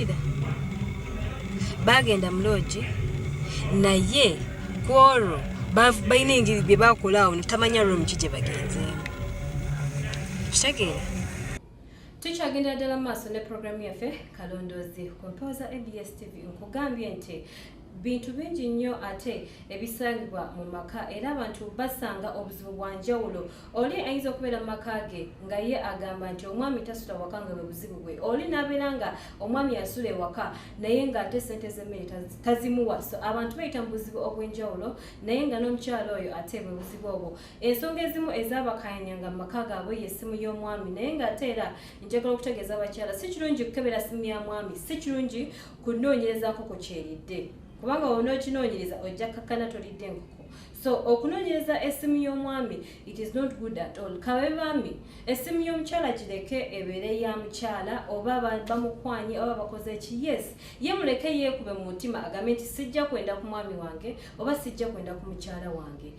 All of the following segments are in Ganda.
Ompulira, bagenda mu loogi, naye ku olwo balina engeri bye bakola awo, tamanya room ki gye bagenzeemu. Kitegeera? Tukyagendera ddala mu maaso ne programu yaffe Kalondoozi ku mpewo za ABS TV. Nkugambye nti bintu bingi nnyo ate ebisangibwa mu maka, era abantu basanga obuzibu bwa njawulo. Oli ayinza okubeera mu maka ge nga ye agamba nti omwami tasula waka, nga bwe buzibu bwe. Oli n'abeera nga omwami asula ewaka, naye ng'ate sente z'emmere tazimuwa. So abantu bayita mu buzibu obw'enjawulo, naye nga n'omukyalo oyo ate bwe buzibu obwo. Ensonga ezimu ezabakayanyanga mu maka gaabwe y'essimu y'omwami. Naye ng'ate era njagala okutegeeza abakyala, si kirungi kukebera simu ya mwami, si kirungi kunoonyereza nkoko kyeridde, kubanga wonookinoonyereza ojja kakkana tolidde enkoko. So okunoonyereza essimu y'omwami, it is not good at all. Kabe baami, essimu y'omukyala gireke ebeere ya mukyala, oba bamukwanye oba bakoze ki, yes, ye muleke yeekube mu mutima agambe nti sijja kwenda ku mwami wange oba sijja kwenda ku mukyala wange.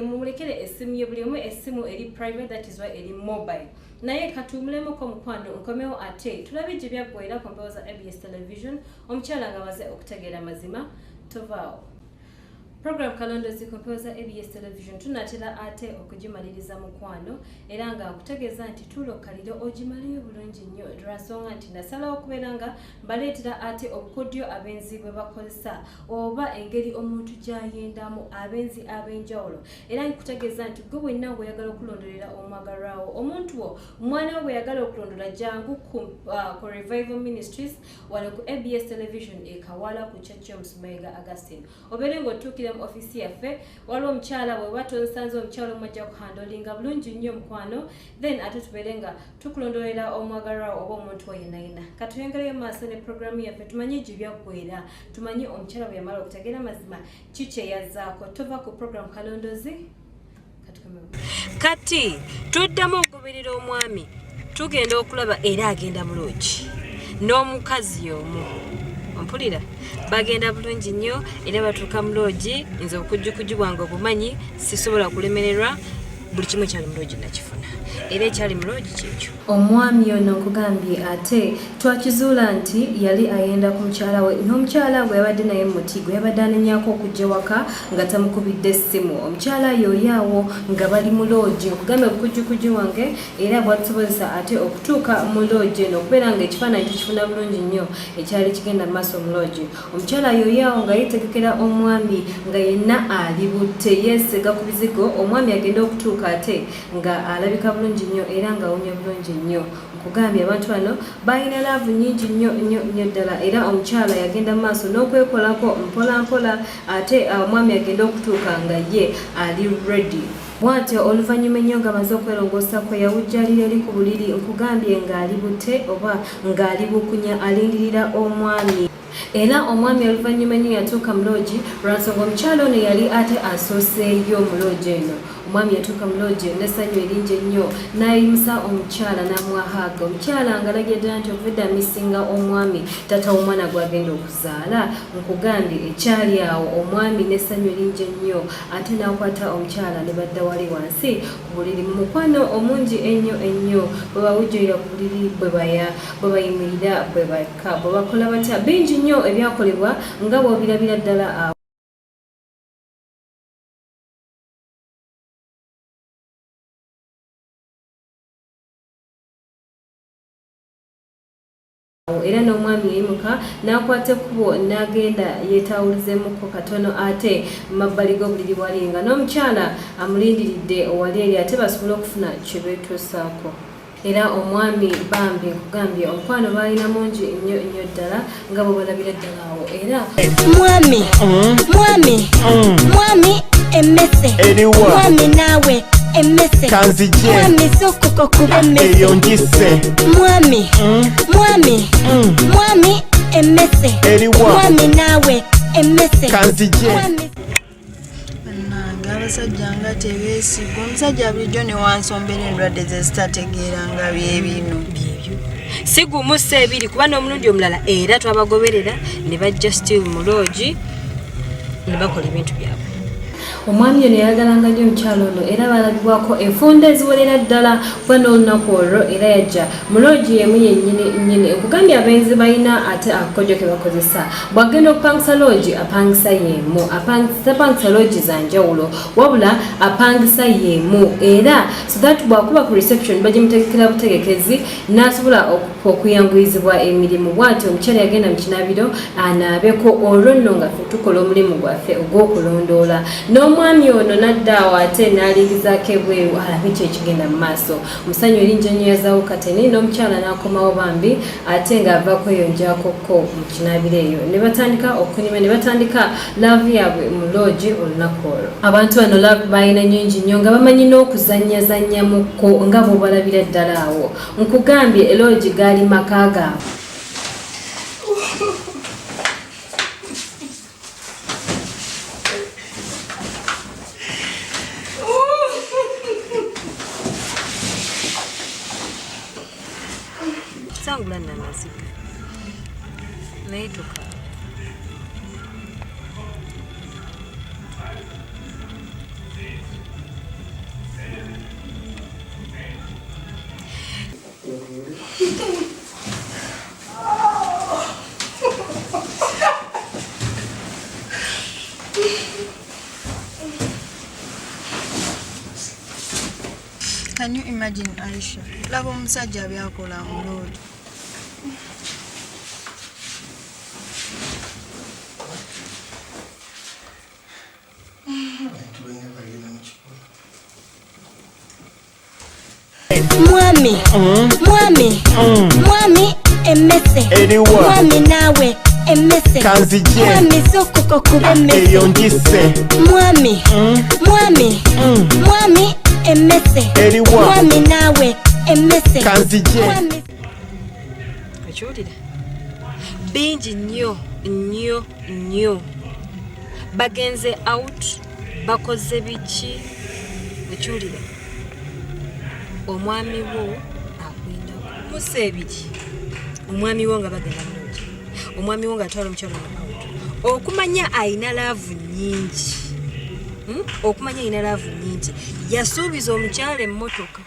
Mumulekere essimu ye. Buli omu essimu eri private, that is why eri mobile. Naye katuwumulemuko, mukwano, nkomewo ate tulabe gye byaggwera ku mpewo za ABS Television, omukyala nga amaze okutegeera mazima. Tovaawo. Program Kalondozi ku mpewo za ABS Television tunatera ate okugimaliriza, mukwano, era nga nkutegeeza nti tulokalire ogimaleyo bulungi nnyo, lwansonga nti nasalawo okubeera nga mbaleetera ate obukodyo abenzi bwe bakozesa oba engeri omuntu gy'ayendamu, abenzi ab'enjawulo. Era nkutegeeza nti gwe wenna ng'oyagala okulondolera omwagalwawo, omuntu wo, omwana wo bweyagala okulondola, jangu ku Revival Ministries wano ku ABS Television e Kawala ku Church y'Omusumayiga Augustine, obeere ng'otuukira mu ofiisi yaffe. Waliwo omukyala, bweba tonsanze, omukyala omu ajja kuhandlinga bulungi nnyo, mukwano, then ate tubeere nga tukulondolera omwagalwawo oba omuntu wo yenna yenna. Katuyongereyo maaso ne programu yaffe, tumanye gye byaggwera, tumanye omukyala bwe yamala okutegeera mazima ki kye yazzaako. Tova ku program Kalondozi. Katukomewo. Kati tuddamu okugoberera omwami, tugenda okulaba era agenda bulungi n'omukazi y'omu. Ompulira? Bagenda bulungi nnyo era batuuka mu loogi. Nze obukujjukujju bwange obumanyi, sisobola kulemererwa. Buli kimu ekyali mu loogi nakifuna, era ekyali mu loogi kyekyo. Omwami ono nkugambye ate twakizuula nti yali ayenda ku mukyala we n'omukyala gwe yabadde naye mu muti gwe yabadde anenyako okujja waka nga tamukubidde essimu. Omukyala y'oyo awo nga bali mu loogi. Nkugambye obukujjukujju wange era bwatusobozesa ate okutuuka mu loogi eno okubeera nga ekifaananyi tukifuna bulungi nnyo ekyali kigenda mu maaso mu loogi. Omukyala y'oyo awo nga yeetegekera omwami nga yenna ali butte, yeesega ku bizigo. Omwami agenda okutuuka ate nga alabika bulungi nnyo era ng'awunya bulungi nnyo. Nkugambye abantu bano balina love nnyingi nnyo nnyo nnyo ddala, era omukyala yagenda mu maaso n'okwekolako mpola mpola, ate omwami agenda okutuuka nga ye ali ready. Bw'atyo oluvannyuma ennyo ng'amaze okwerongoosa kwe yawujjalira eri ku buliri, nkugambye ng'ali bute oba ng'ali bukunya alindirira omwami. Era omwami oluvannyuma ennyo yatuuka mu loogi, lwansonga omukyala ono yali ate asooseeyo mu loogi eno. Omwami yatuuka mu loogi n'essanyu eringi ennyo, n'ayimusa omukyala n'amuwa hug. Omukyala ng'alagira ddala nti okuva edda amissinga omwami, taata w'omwana gw'agenda okuzaala. Nkugambye ekyali awo, omwami n'essanyu eringi ennyo ate n'akwata omukyala ne badda wali wansi ku buliri mu mukwano omungi ennyo ennyo, bwe bawujjulira ku buliri, bwe baya, bwe bayimirira, bwe bakka, bwe bakola batya, bingi nnyo ebyakolebwa nga bw'obirabira ddala awo. Era n'omwami yayimuka n'akwata ekkubo n'agenda yeetawuluzeemukko katono ate mu mabbali g'obuliri wali nga n'omukyala amulindiridde wali eri ate basobole okufuna kye beetuusaako. Era omwami bambi, nkugambye omukwano baalina mungi nnyo nnyo ddala nga bwe balabira ddala awo era. Mwami, mwami, mwami, emmese. Eriwa? Mwami naawe, emmese. Kanzije. Mwami, zukuka kuba emmese. Eyo ngisse. Mwami, mwami, mwami, emmese. Eriwa? Mwami naawe, emmese. Kanzije. Mwami. Bannange, abasajja nga tebeesigwa. Omusajja bulijjo ne wansombera endwadde ze zitategeera nga byebino. Byebyo, si gumu si ebiri, kuba n'omulundi omulala era twabagoberera ne bajja still mu loogi ne bakola ebintu byabwe. Omwami ono yayagalanga nnyo omukyala ono era baalabibwako enfunda eziwerera ddala kuba n'olunaku olwo era yajja mu loogi y'emu yennyini nnyini. Nkugambye abenzi balina ate akakodyo ke bakozesa. Bw'agenda okupangisa loogi apangisa y'emu, tapangisa loogi za njawulo wabula apangisa y'emu era so that bw'akuba ku reception bagimutegekera butegekezi n'asobola okuyanguyizibwa emirimu. Bw'atyo omukyala yagenda mu kinaabiro anaabeko olwo nno nga ffe tukola omulimu gwaffe ogw'okulondoola n'omwami ono n'adda awo ate n'alingizaako ebweru alabe ki ekigenda mu maaso. Omusanyu eri njanyo yazaawo kateni n'omukyala n'akomawo bambi ate ng'ava kweyonjako ko mu kinaabiro eyo ne batandika okunyumya ne batandika laavu yaabwe mu loogi olunaku olwo. Abantu bano laavu balina nyingi nnyo nga bamanyi n'okuzannyazannyamuko nga bw'obalabira ddala awo. Nkugambye eloogi gaali maka gaabwe. Sangula namaziga naye tuka Can you imagine Aisha? Laba omusajja byakola mu loodi. Mwami, mwami, mwami emmese. Eriwa? Mwami naawe emmese. Kanzije. Mwami zuukuka okuba emmese. Eyo ngisse. Mwami, mwami, mwami emmese. Eriwa? Mwami naawe emmese. Kanzije. Mwami Okiwulira? Bingi nnyo nnyo nnyo. Bagenze out, bakoze biki? Okiwulira? Omwami wo akwendako. Musa ebiri. Omwami wo nga bagenda mu loogi. Omwami wo ng'atwala omukyala ono out. Okumanya alina laavu nnyingi. Okumanya alina laavu nnyingi. Yasuubiza omukyala emmotoka.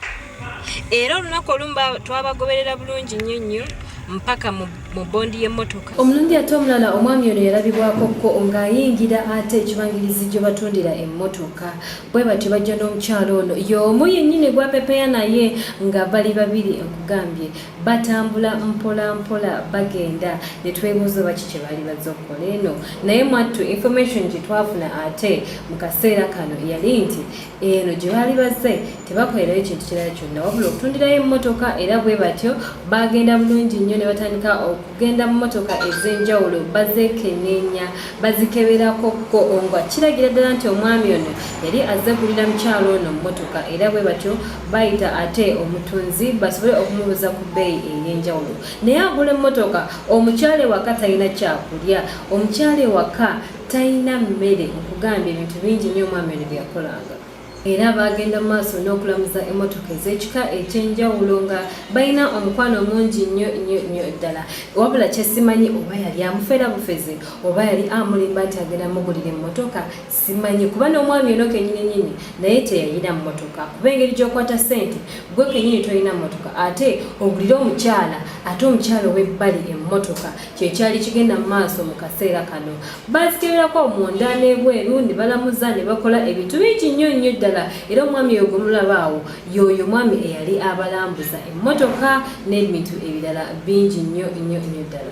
Era olunaku olumu twabagoberera bulungi nnyo nnyo mpaka mu bondi y'emmotoka. Omulundi ate omulala omwami ono yalabibwako ko ng'ayingira ate ekibangirizi gye batundira emmotoka. Bwe batyo bajja n'omukyala ono y'omu yennyini gwapepeya naye nga bali babiri nkugambye batambula mpola mpola bagenda ne twebuuza oba ki kye baali bazze okukola eno. Naye mwattu information gye twafuna ate mu kaseera kano yali nti eno gye baali bazze tebakolerayo kintu kirala kyonna wabula okutundirayo emmotoka era bwe batyo baagenda bulungi nnyo ne batandika okugenda mu mmotoka ez'enjawulo bazeekenneenya bazikeberako ko nga kiragira ddala nti omwami ono yali azze kugulira mukyala ono mmotoka era bwe batyo bayita ate omutunzi basobole okumubuuza ku bbeeyi ey'enjawulo. Naye agula emmotoka omukyala ewaka talina kyakulya, omukyala ewaka talina mmere, nkugambye ebintu bingi nnyo omwami ono bye yakolanga. Era baagenda mu maaso n'okulamuza emmotoka ez'ekika eky'enjawulo nga balina omukwano mungi nnyo nnyo nnyo ddala. Wabula kye simanyi oba yali amufera bufezi oba yali amulimba nti agenda mugulira emmotoka simanyi, kuba n'omwami ono kennyini nnyini naye teyayina mmotoka, kuba engeri gy'okwata ssente gwe kennyini tolina mmotoka ate ogulire omukyala ate omukyala ow'ebbali emmotoka. Kye kyali kigenda mu maaso mu kaseera kano. Baazikeberako munda n'ebweru ne balamuza ne bakola ebintu bingi nnyo nnyo ddala era omwami oyo gwe mulaba awo y'oyo omwami eyali abalambuza emmotoka n'ebintu ebirala bingi nnyo nnyo nnyo ddala.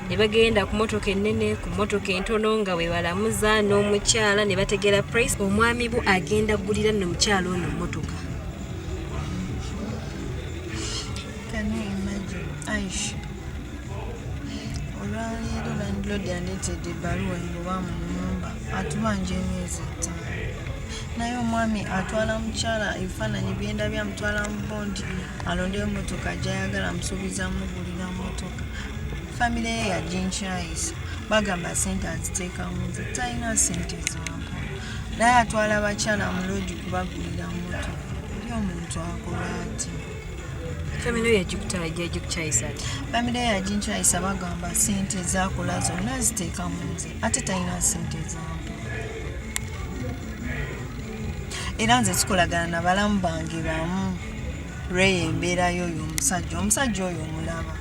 Ne bagenda ku mmotoka ennene, ku mmotoka entono nga bwe balamuza n'omukyala ne bategeera price. Omwami bo agenda kugulira nno omukyala ono mmotoka. Can you imagine Aisha? Olwaleero landlord yandeetedde ebbaluwa engoba mu nnyumba atubanja emyezi 5. Naye omwami atwala mukyala ebifaananyi bye ndabye amutwala mu bondi alondeyo emmotoka gy'ayagala amusuubiza mugulira mmotoka. Famire ye yaginkyayisa bagamba ssente aziteeka mu nze talina ssente zampa. Naye atwala bakyala mu loogi kubagulira mmotoka. Ye omuntu akola atya? Famire yo yagikukyayisa ati? Famire ye yaginkyayisa bagamba ssente z'akola zonna aziteeka mu nze ate talina ssente zampa. Era nze sikolagana na balamu bange bamu lweyo embeera y'oyo omusajja. Omusajja oyo omulaba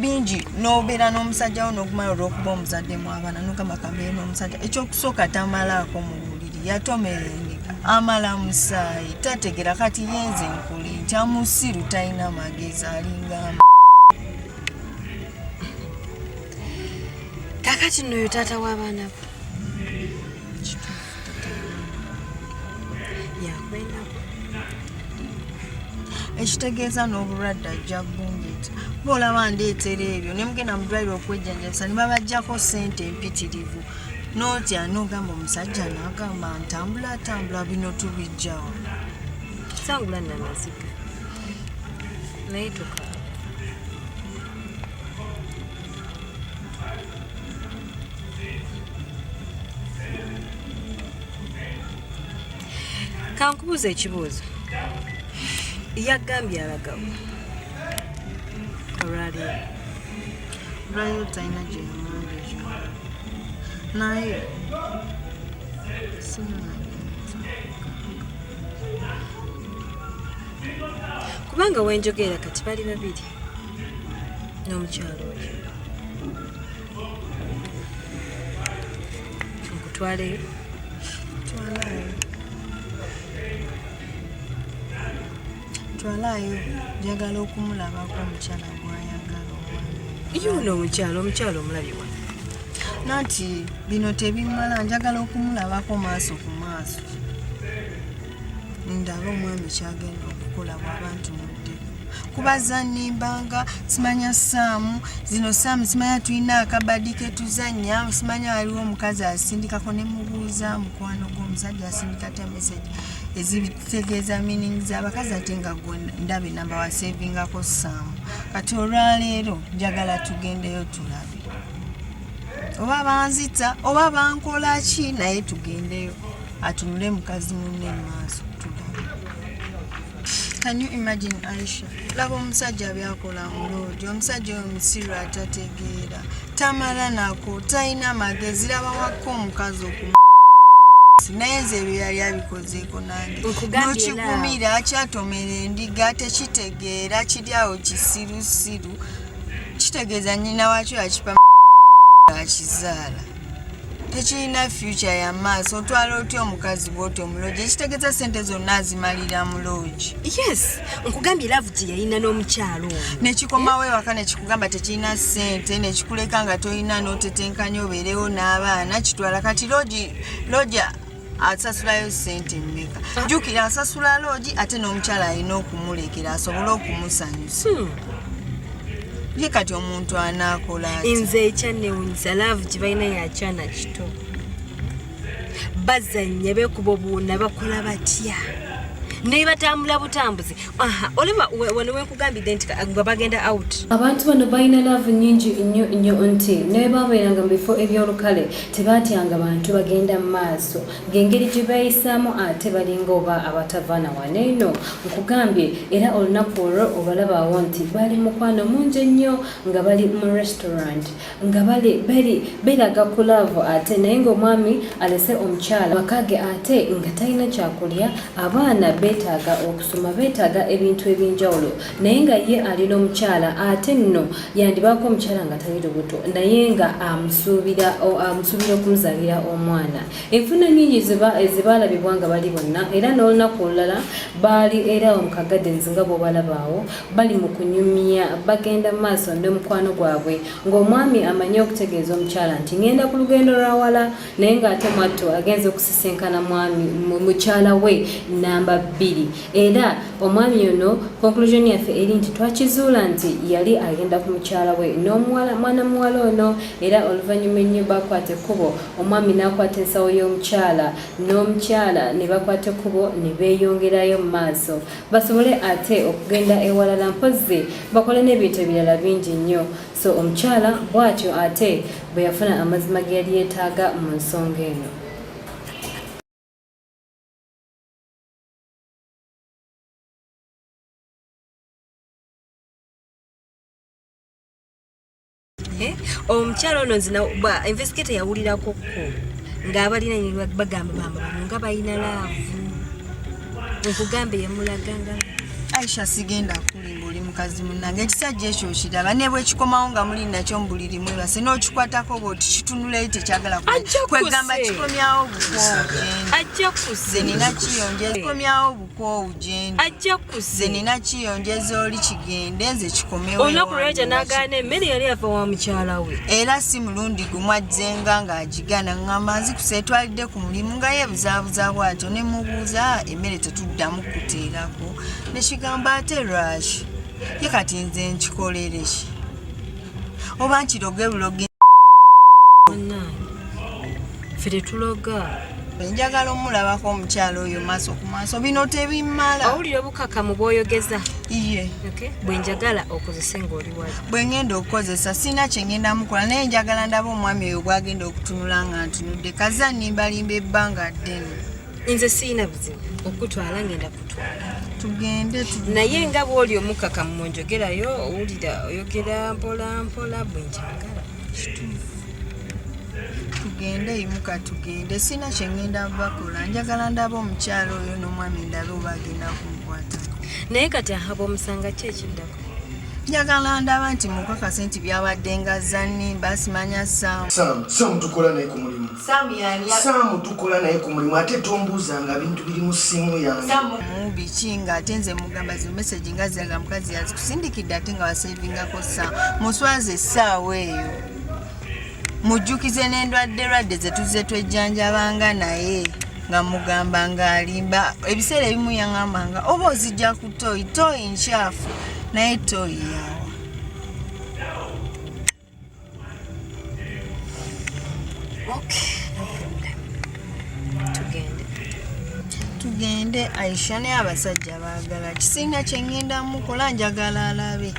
bingi, n'obeera n'omusajja wo n'ogumala olw'okuba omuzaddemu abaana, n'ogamba kambeere n'omusajja. Ekyokusooka tamalaako mu buliri, yatomera endiga, amala musaayi, tategera. Kati yenze nkuli nti amusiru, talina magezi, alinga Kakati nno oyo taata w'abaana bo yakwendako. Ekitegeeza n'obulwadde ajja gundeeta, kuba olaba ndeetera ebyo ne mugenda mu ddwaliro okwejjanjabisa ne babaggyako ssente empitirivu, n'otya n'ogamba omusajja n'agamba ntambula tambula, bino tubijjawo. Sangula nno amaziga naye tokaaba. Kankubuuza ekibuuzo, yagambye alagawo olwaleero? Olwaleero talina gye yaŋŋambye gy'alaga, naye sirina biyinza kugamba. Kubanga wenjogerera kati bali babiri n'omukyalo oyo. Nkutwaleyo? Twalayo, twalayo, njagala okumulabako omukyala gwayagala, omwami. Yuno omukyalo, omukyalo omulabye wano. Nanti bino tebimala, njagala okumulabako maaso ku maaso, ndabe omwami kyagenda okukola bw'aba ntunuddeko, kuba zannimbanga simanya saamu zino, saamu simanya tulina akabadi ketuzannya, simanya waliwo omukazi asindikako. Ne mubuuza mukwano gw'omusajja asindika ta message ezitegeeza meaning z'abakazi, ate nga gwe ndaba enamba wasavingako saamu. Kati olwaleero njagala tugendeyo tulabe oba banzita oba bankola ki, naye tugendeyo atunule mukazi munne maaso tulabe. Can you imagine, Aisha? Laba omusajja byakola mu lodge. Omusajja oyo musiru, atategeera, tamala nako, talina magezi. Laba wakka omukazi oku naye nze ebyo yali abikozeeko nange. Nkugambye. N'okigumira kyatomera endiga, tekitegeera, kiri awo kisirusiru, kitegeeza nnyina waakyo yakipa akizaala, tekirina future ya maaso. Otwala otya omukazi bwotyo mu lodge? Ekitegeeza sente zonna azimalira mu lodge. Yes, nkugambye love gye yalina n'omukyalo ono. Nekikomawo ewaka nekikugamba tekirina sente, nekikuleka nga tolina, n'otetenkanya obeerewo n'abaana. Kitwala kati lodge, lodge asasulayo sente mmeka? Jjukira asasula lodge, ate n'omukyala alina okumulekera asobole okumusanyusa. Ye kati omuntu anaakola atya? Nze ekyanewunyisa, love gye balina yakyana kito, bazannya, bekuba obuwuna, bakola batya naye batambula butambuzi. Aha, olaba wano wenkugambidde nti nga bagenda out. Abantu bano balina love nnyingi nnyo nnyo nti ne babeeranga mu bifo eby'olukale tebatyanga bantu, bagenda mu maaso ng'engeri gye beeyisaamu, ate balinga oba abatavaana wano eno. Nkugambye era olunaku olwo obalabaawo nti bali mukwano mungi ennyo nga bali mu restaurant, nga bali bali beraga ku love, ate naye ng'omwami alese omukyala maka ge, ate nga talina kyakulya, abaana beetaaga okusoma, beetaaga ebintu ebyenjawulo, naye nga ye alina omukyala. Ate nno yandibaako omukyala nga tali lubuto, naye nga amusuubira okumuzaalira omwana. Enfuna nyingi ezibaalabibwa nga bali bonna, era n'olunaku olulala baali era awo mu kagardens nga bw'obalabaawo bali mu kunyumya, bagenda mu maaso n'omukwano gwabwe, ng'omwami amanyi okutegeeza omukyala nti ŋŋenda ku lugendo lwa wala, naye ng'ate mwattu agenza okusisinkana mwami mukyala we namba 2. Era omwami ono, conclusion yaffe eri nti twakizuula nti yali agenda ku mukyala we n'omuwala, mwana muwala ono. Era oluvannyuma ennyo bakwata ekkubo, omwami n'akwata ensawo y'omukyala n'omukyala ne bakwata ekkubo ne beeyongerayo mu maaso basobole ate okugenda ewalala, mpozzi bakole n'ebintu ebirala bingi nnyo. So omukyala bw'atyo ate bwe yafuna amazima ge yali yeetaaga mu nsonga eno. Omukyala ono nzina investigator yawulirako ko Ng'abalina bagamba bamba bano nga balina love. Nkugambe yamulaga nga Aisha, sigenda kulimba, oli mukazi munnange. Ekisajja ekyo okiraba ne bwe kikomawo nga muli nakyo mu buliri mwebase n'okikwatako bw'oti kitunulayo tekyagala Ajja kwegamba kuse. Kikomyawo bukoowu gyendi. Ajja Nze kuse. nina kiyonje kikomyawo bukoowu gyendi. Ajja Nze kuse. nina kiyonjeza oli kigende nze kikomewo Olunaku ewange lwajja nga n'agaana emmere yali ava wa mukyala we. Era si mulundi gumu ajjenga ng'agigana ŋŋamba nzikusa etwalidde ku mulimu nga yeebuzaabuza bw'atyo ne mubuuza emmere tetuddamu kuteerako ne kigamba ate lwaki ye kati nze nkikolere ki oba nkiroge buloge. Munnange, ffe tetuloga. Njagala omulabako omukyala oyo maaso ku maaso, bino tebimmala. Owulira obukakamu bw'oyogeza? Iye. Okay? Bwe njagala okozese ng'oli wali. Bwe ŋŋenda okukozesa sirina kye ŋŋenda mukola, naye njagala ndaba omwami oyo gwagenda okutunula nga ntunudde kaza nnimbalimba ebbanga ddene. Nze siyina buzibu okutwala, ngenda kutwala. Tugende tu. Naye nga bw'oli omukakamu mu njogerayo, owulira oyogera mpola mpola bwe njagala. Tugende, yimuka tugende, sirina kye ŋŋenda bakola, njagala ndaba omukyala oyo n'omwami ndabe oba agenda kunkwatako. Naye kati ahaba omusanga ki ekiddako? Njagala ndaba nti mukakase nti byabadde nga zannimba simanya Sam. Sam, Sam tukola naye ku mulimu. Sam yani? Sam tukola naye ku mulimu, ate tombuuzanga bintu biri mu ssimu yange. Sam biki nga ate nze mugamba zi message nga ziraga mukazi yazikusindikidde ate nga wasavingako Sam muswaze essaawa eyo mujjukize n'endwadde lwadde ze tuzze twejjanjabanga naye nga mugamba ng'alimba. Ebiseera ebimu yaŋŋambanga oba ozijja ku toyi, toyi nkyafu, naye toyi yawa? Okay, no problem, tugende. Tugende Aisha, naye abasajja baagala kisinga kye ŋŋenda mukola, njagala alabe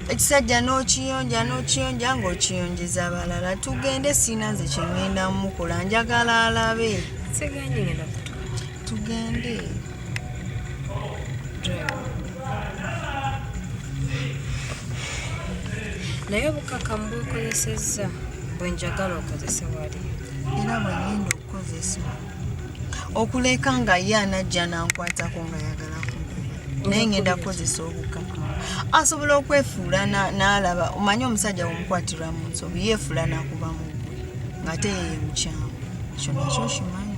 ekisajja n'okiyonja n'okiyonja ng'okiyonjeza abalala. Tugende, siina nze kye ŋŋenda mukola, njagala alabe. Siganye, ngenda kutwala. Tugende. Drive. Naye obukakamu bwokozesezza bwe njagala okozese wali. Era bwe ŋŋenda okukozesa okuleka nga ye anajja nankwatako nga yagala kunkuba, naye ŋŋenda kukozesa obukakamu asobola okwefuula n'alaba. Omanyi omusajja bwomukwatirwa mu nsobi yeefuula nakuba mu ggwe ng'ate yeye mukyamu, ekyo nakyo kimanyi.